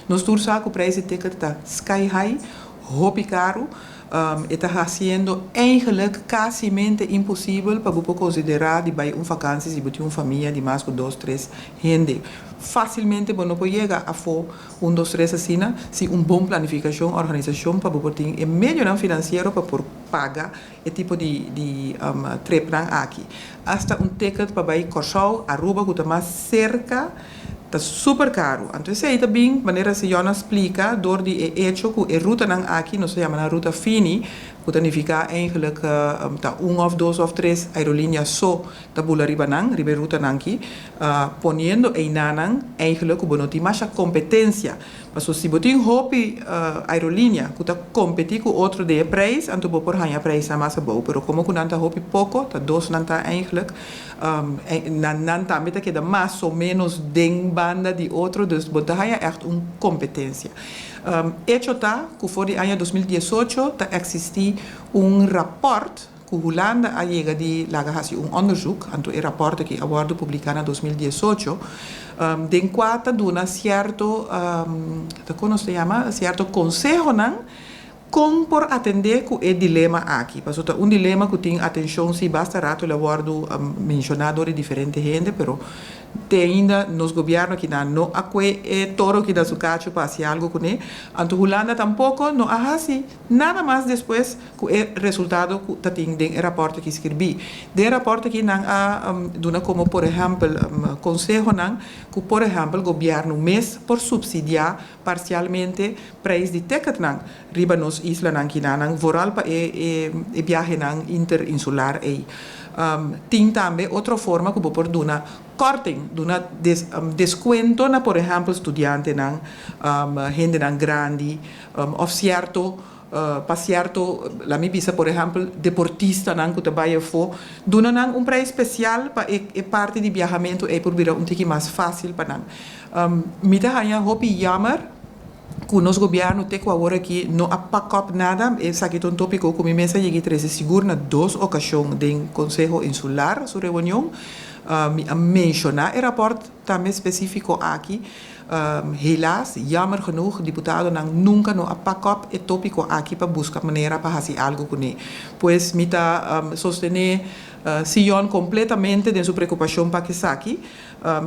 Nos tur sa ku preis di ticket ta sky high, hopi karu. E ta hasiendo eigenlijk kasimente imposibel pa bo konsiderá di bai un vakantie si bo tin un famia di mas ku dos, tres hende. Fásilmente bo no por yega afó un, dos, tres asina, sin un bon planifikashon, organisashon pa bo tin e medionan finansiero pa por paga e tipo di tripnan aki. Hasta un ticket pa bai Kòrsou, Aruba, ku ta mas serka, ta super karu. Anto, esei tambe, manera Sion a splika, dor di e hecho ku e rutanan aki, nos ta yama nan ruta fini, ku ta nifiká eigenlijk ta un òf dos òf tres aerolínea so ta bula riba nan, riba rutanan aki, poniendo einan eigenlijk ku no tin mas kompetensia. Mas si bo tin hopi aerolínea ku ta kompetí ku otro den prijs, anto bo por haña prijs mas abou, pero komo ku nan ta hopi poko, ta dos nan ta eigenlijk, nan tambe ta keda mas o ménos den banda di otro, dus bo ta haña echt un kompetensia. Hecho ta ku for di aña 2018 ta eksistí un rapport ku Hulanda a yega di laga hasi un onderzoek, anto e rapport aki a wòrdu publiká na 2018, den kua ta duna sierto, kon ta yama, sierto konsehonan kon por atendé ku e dilema aki. Pasobra ta un dilema ku tin atenshon si basta ratu, el a wòrdu menshoná di diferente hende, pero te ainda nos gobièrnu aki no a kue e toro ku da su kachu pa hasi algu kuné. Anto Hulanda tampoko no a hasi nada mas despues ku e resultado ku tin den e rapport aki skirbí. Den rapport aki nan a duna komo, por ehèmpel, konsehonan ku, por ehèmpel, gobièrnu mes por supsidiá parsialmente prijs di ticketnan riba nos islanan kinan, vooral pa e viahenan interinsular ei. Tin tambe otro forma ku por duna korting, duna deskuento na, por ehèmpel, studiantenan, hendenan grandi, òf sierto pa sierto, laga mi bisa, por ehèmpel, deportistanan ku ta bai afó, duna nan un prijs spesial pa e parti di viahamentu ei por bira un tiki mas fásil pa nan. Mi ta haña hopi jammer ku nos gobièrnu te ku awor aki no a pak op nada. Esaki ta un tópiko ku mi mes a yega trese sigur na dos okashon den Konseho Insular su reunion. Mi a menshoná e rapport tambe spesífiko aki. Helaas, jammer genoeg, diputadonan nunka no a pak op e tópiko aki pa buska manera pa hasi algu kuné. Pues mi ta sostené Sion kompletamente den su preokupashon pa esaki.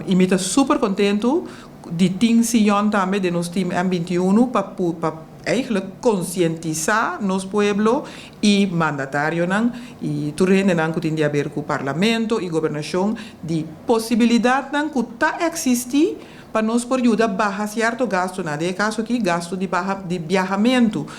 I mi ta super kontentu di tin Sion tambe den nos team M21 pa eigenlijk konsientisá nos pueblo i mandatarionan i tur hendenan ku tin di haber ku parlamento i gobernashon di posibilidatnan ku ta eksistí pa nos por yuda baha sierto gastunan. Den e kaso aki, gastu di baha di viahamentu.